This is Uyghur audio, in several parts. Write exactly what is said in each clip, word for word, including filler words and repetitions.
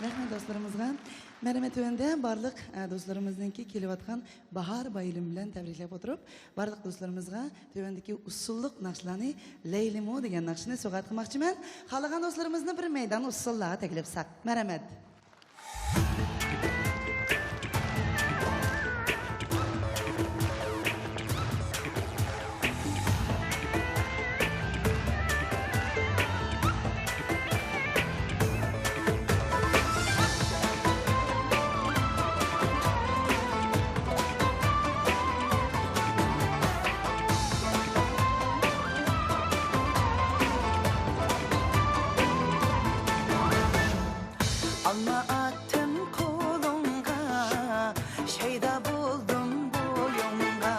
رەھمەت دوستلىرىمىزغا. مەرھەمەت، تۆۋەندە بارلىق، ئە، دوستلىرىمىزنىڭكى كېلىۋاتقان باھار بايرىمى بىلەن تەبرىكلەپ ئولتۇرۇپ، بارلىق دوستلىرىمىزغا تۆۋەندىكى ئۇسسۇللۇق ناخشىلارنى لەيلىمۇ دېگەن ناخشىنى سوۋغات قىلماقچىمەن. خالىغان دوستلىرىمىزنى بىر مەيدان ئۇسسۇللارغا تەكلىپ قىلساق. مەرھەمەت. ئالما ئاتتىم قولۇڭغا، شەيدا بولدۇم بويۇڭغا.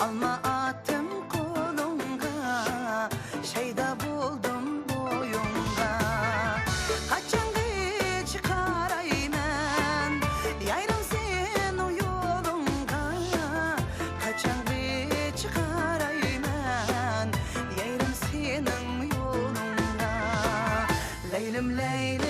ئالما ئاتتىم قولۇڭغا، شەيدا بولدۇم بويۇڭغا. قاچانغىچە قارايمەن يايرىم سېنىڭ يولۇڭغا؟ قاچانغىچە قارايمەن يايرىم سېنىڭ يولۇڭغا؟ لەيلىم، لەيلىم،